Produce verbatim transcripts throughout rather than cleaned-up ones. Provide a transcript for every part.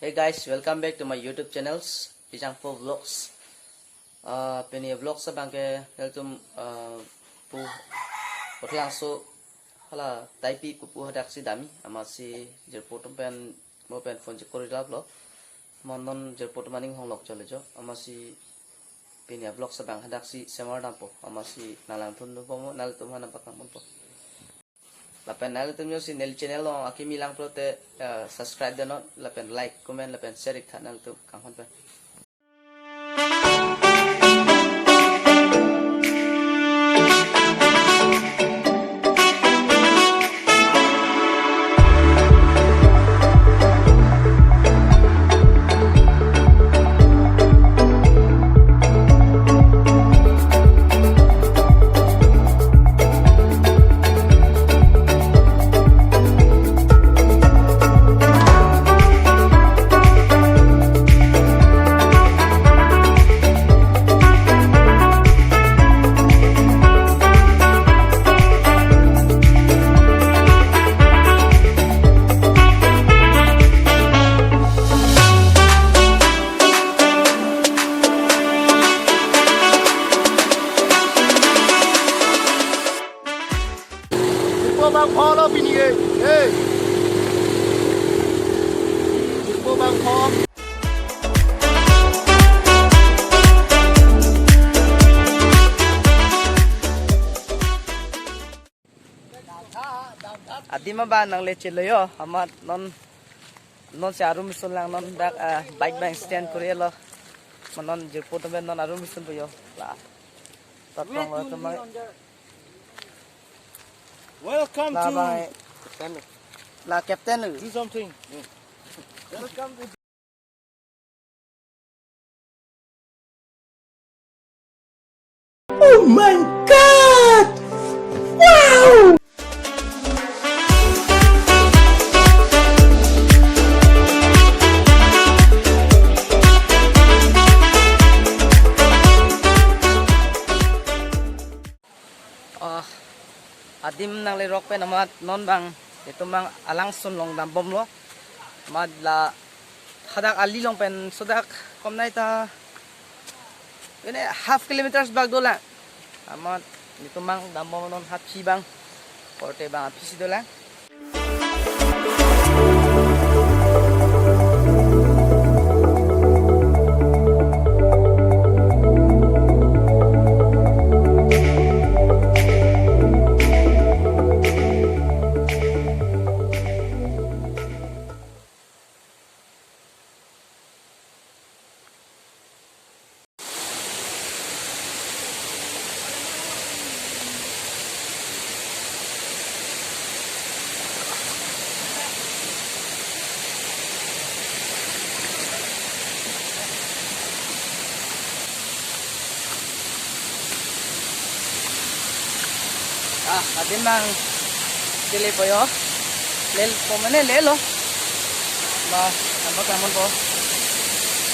Hey guys, welcome back to my YouTube channels, Ejangpho Vlogs. Ah, pini vlogs abangke nelitum, ah, pu Pothlangso hala taipi pupu hadaksi damji, amatsi jirpo atum pen mo pen phone chekori laplo. Mo non jirpo atum aning honglok jole jo, amatsi pini vlogs abang hadaksi semar dampo, amatsi nanglang thun po mo, nelitum aphan nangpaklang ponpo. Lapen nanglitum jongsi neli channel along akimi lang pulote, eh, subscribe donon, lapen like, comment, lapen share ik tha nanglitum kanghon pen. Jirpo bangpho lo pini ke. Hey. Jirpo bangpho. Adim abang nangle chelo jo, amat non, non si arum sun lang non dak, ah, bike abang stand kori lo. Mo non jirpo atum pen non arum sun po jo. La. Tot pong lo atum abang. Welcome la to bang, la captain. Do something. Welcome to Oh my God! Wow! Ah, adim nanglerok pen amat non bang, itum bang alangsun along dambomlo. Amat la hadak ali along pen sodak komnai ta, ini half kilometers bak dolang. Amat itum bang dambom non haphi bang. Korte bang aphi si dolang. Ah, adim bang chele po jo. Lel po mane lelo. Ba, nangpaklang ponpo.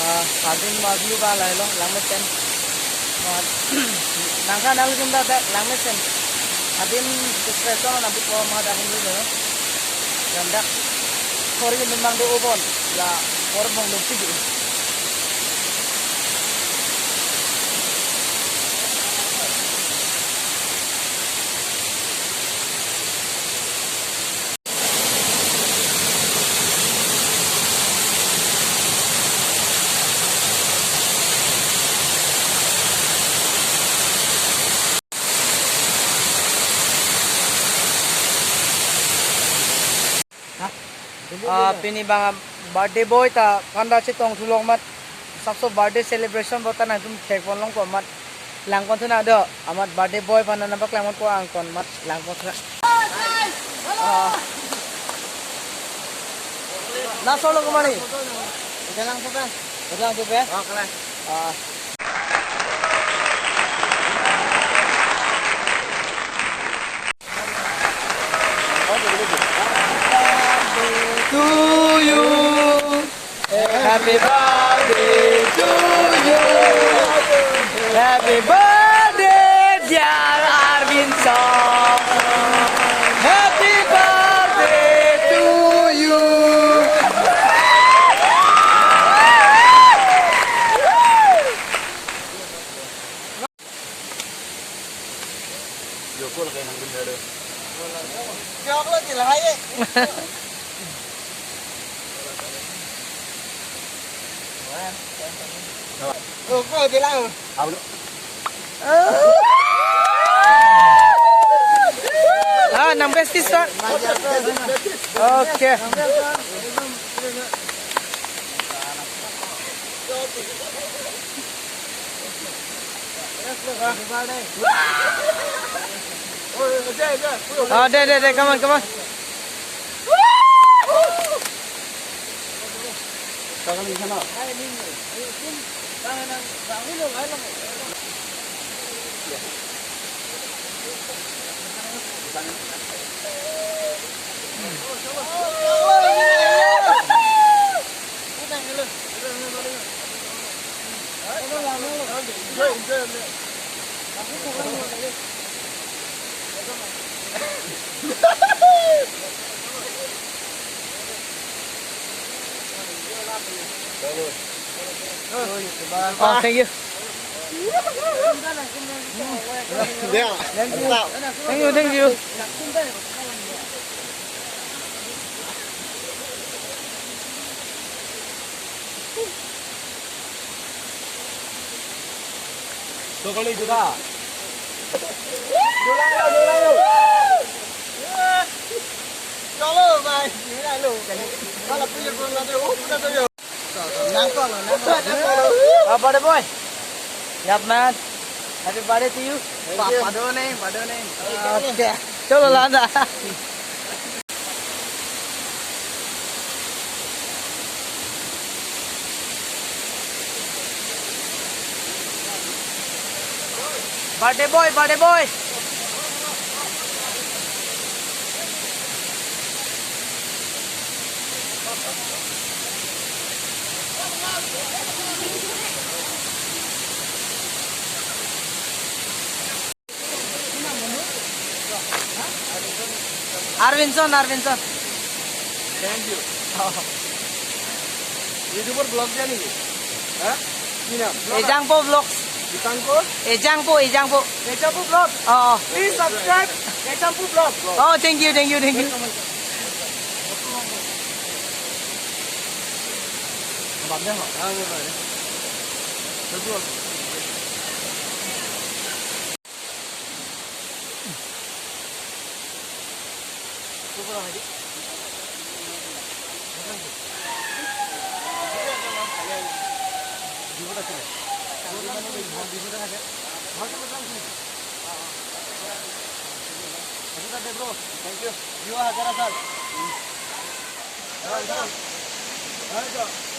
Ah, adim ba view ba lahelo, langmesen. Ba, nangka nanglitum ta langmesen. Adim expression nangpi po ma dak hum lo. Jam dak. Kori memang do obon. La, kor bong lo sigi. Ah, pini bang birthday boy ta panda chetong thulong mat, sabso birthday celebration bota nangtum thek pon longpo mat, lang pon thu nang do, amat birthday boy panda nangpaklang ponpo angkon mat lang pon thu nang. Ah. Laso lo kumani. Ika lang supe? Ika lang supe? Oh, kala. Ah. To you. Happy birthday to you. Happy birthday, dear Arvind sir. Happy birthday to you. Oh, kau bilang. Ah, nang best is, sir. Okay. Oh, deh, deh, deh, come on, come on. Oh, thank you. Thank you, thank you. সকলেই যোদ্ধা। Chalo, bhai. Ye na lo. Kala punya pun ada, oh, punya tu ya. Nang kau lo, nang kau lo. Ah, birthday boy. Yap, man. Happy birthday to you. Thank you. Papa do nahi, papa do nahi. Okay. Chalo, landa. Birthday boy, birthday boy. Arvinson, Arvinson. Thank you. YouTuber vlog dia nih. Hah? Ini. Ejangpo Vlogs. Ejangpo? Ejangpo, Ejangpo. Ejangpo Vlog. Oh, oh. Please subscribe Ejangpo Vlog. Oh, thank you, thank you, thank you. Thank you.